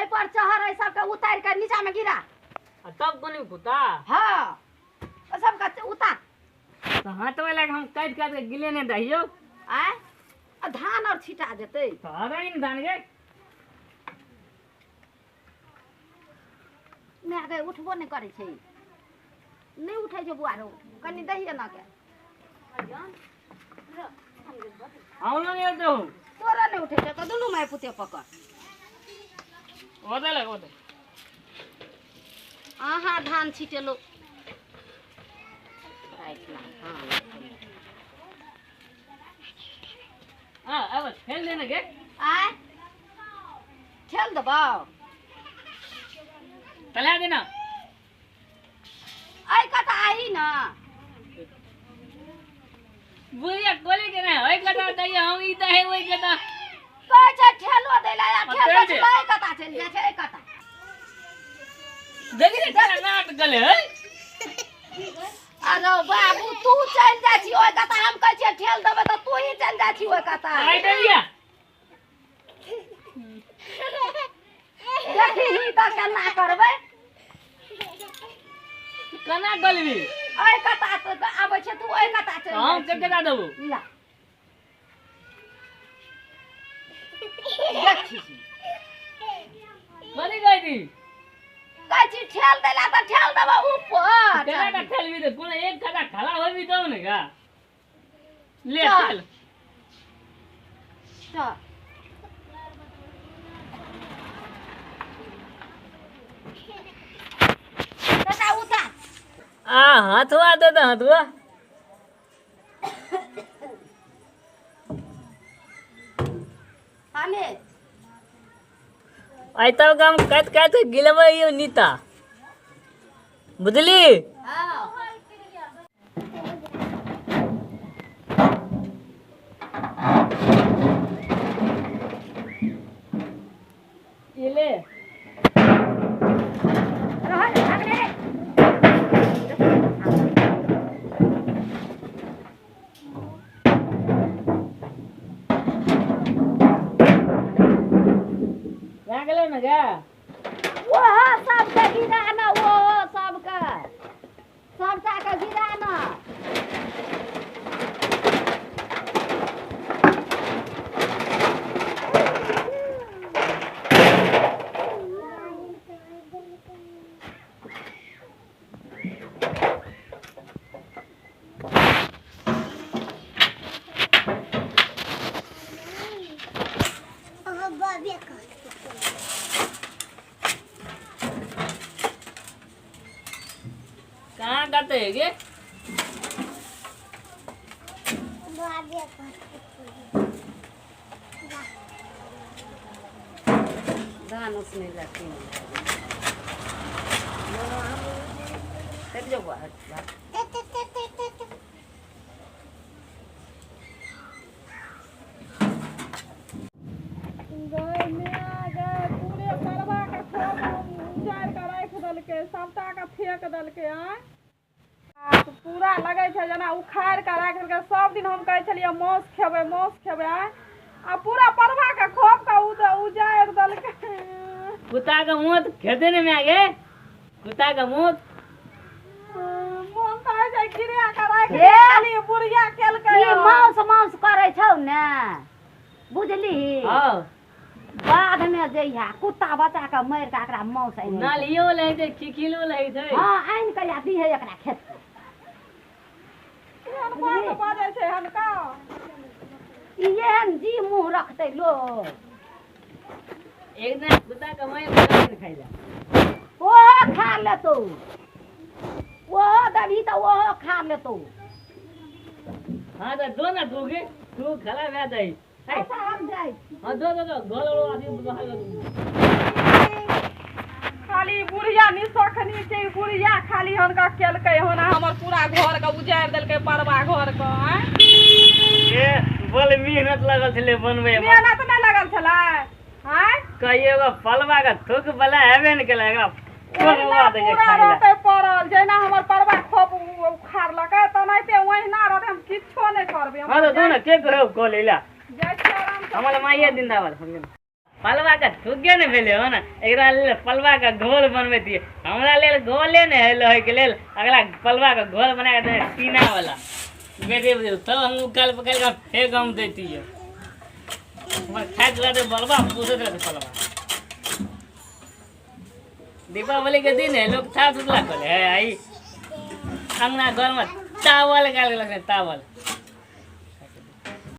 एहि पर चहर एहि सबके उतारि के नीचा में गिरा। आ तब कोन कुत्ता? हाँ, ओ सबके उतार। तऽ हाथ वाला के हम काटि काटि के गिले नहि दहियौ। आँय, आ धान और छिटा जेतै। तऽ हराइ ने धान गे। माय गे, उठबो नहि करै छै, नहि उठै छै बुआरो, कनि दहिए ना के। हमरो नहि दहु। तोरा नहि उठै छै तऽ दुनू माय पुते पकड़। ओतऽ लग ओतऽ। अहाँ धान छिटेलो राति में धान। हाँ, अब ठेल देने के। आय, ठेल देबौ। तला देना। ऐ कता आही ना। बुढ़िया कोली के नहीं ओइ कता दैया, हम ई दहे ओइ कता। कहै छै ठेलो दै ला, आ ठेल दै चलि छै तऽ ऐ कता चलि जाइ छै, ऐ कता। देखी ने केना नाट गले है। अरे बाबू, तू चलि जाइ छी ओहि कता, हम कहै छियै ठेल देबै तऽ तू ही चलि जाइ छी ओहि कता। आइ दैया। देखी ही तऽ केना करबै। केना गलबी? एहि कता तऽ आबै छै, तू ओहि कता चलि हम जाइ छी। केकरा देबौ? ला देखी। कथी कहै छी? कहै छी ठेल दै ला तऽ ठेल देबै ऊपर। केना का ठेलबी? तऽ कोनो एक कता खड़ा होबी तब ने का। ले। चल। चल। चल। बेटा, उतार। आ हथुआ दे दे हथुआ। हमे आइ तब हम काटि काटि के गिलबै यौ नीता, बुझली? हाँ। ई ले। रह दे, भाग रे। भए गेलै ने गे? ओहो सबके गिरा न, ओहो सबके, सबटा के गिरा न। कहाँ कते है गे? धान उसने लगती हट जाओ बुआ, हट जा। गै माय गै, पूरे परबा के खोप उजाड़ि कऽ राखि देलकै, सबटा के फेक देलकै। आँय, आ तऽ पूरा लगै छै जेना उखाड़ि कऽ राखि देलकै। सब दिन हम कहै छलियै मासु खेबै, मासु खेबै, आँय, आ पूरा परबा के खोप के उजाड़ि देलकै। कुत्ता के मुँह तऽ खेते ने माय गे, कुत्ता के मुँह। मोन तऽ होइ छै गिरा कऽ राखि हे। खाली बुढ़िया केलकै। ई मांस मांस करै छौ ने, बुझली? हाँ। बाध में जइहा, कुत्ता बचा के मारि के एकरा मांस आनि। नालियो लै छै, खिखिलो लै छै। हाँ, आनि के या दीहे एकरा खेत। केहन बात बाजै छै हनका। ई एहन जी मुँह रखतै लोग? एक दिन कुत्ता के मारि के खाइ ला। ओहो खा लेतौ, ओहो देबही तऽ ओहो खा लेतौ। हाँ, तऽ दो ना तू के, तू खला भए जाइ। अच्छा, हम जाइ छी। हाँ, दो दो दो गोल गोल आदमी बाहर। खाली बुढ़िया निसखनी छै, बुढ़िया खाली हनका केलकै हन, हमर पूरा घर के उजाड़ि देलकै, परबा घर के। आँय ए बोल, मेहनत लगल छलै बनबै मे। मेहनत नहि लगल छलै? आँय, कहियो एगो फलवा के थूक वाला हेबे ने केलै, एकरा ओहिना फलवा दै पूरा खाइ ला। रहतै पड़ल, जहिना हमर परबा खोप उखाड़लकै तेनाहिते ओहिना रहतै। हम किछो नहि करबै हम। हाँ, तऽ दो ना के कहो कऽ लै ला। जाइ छियै आराम से। हमर माइये जिंदाबाद। हम पलवा के थुगे ने भेलै हो ने, एकरा लेल पलवा के घोल बनबै दियै। हमरा लेल घोले ने हेलो के लेल अगला पलवा के घोल बना के दे टीना वाला बेटे बुझल तब हम उकाल पकाल के फेंक हम दैतियै। हमर खाइत रहतै बलवा, पूछैत रहतै पलवा। दीपावली के दिन है, लोग था सुतला खोले है आई अंगना घर में चावल गाल गेलक, चावल।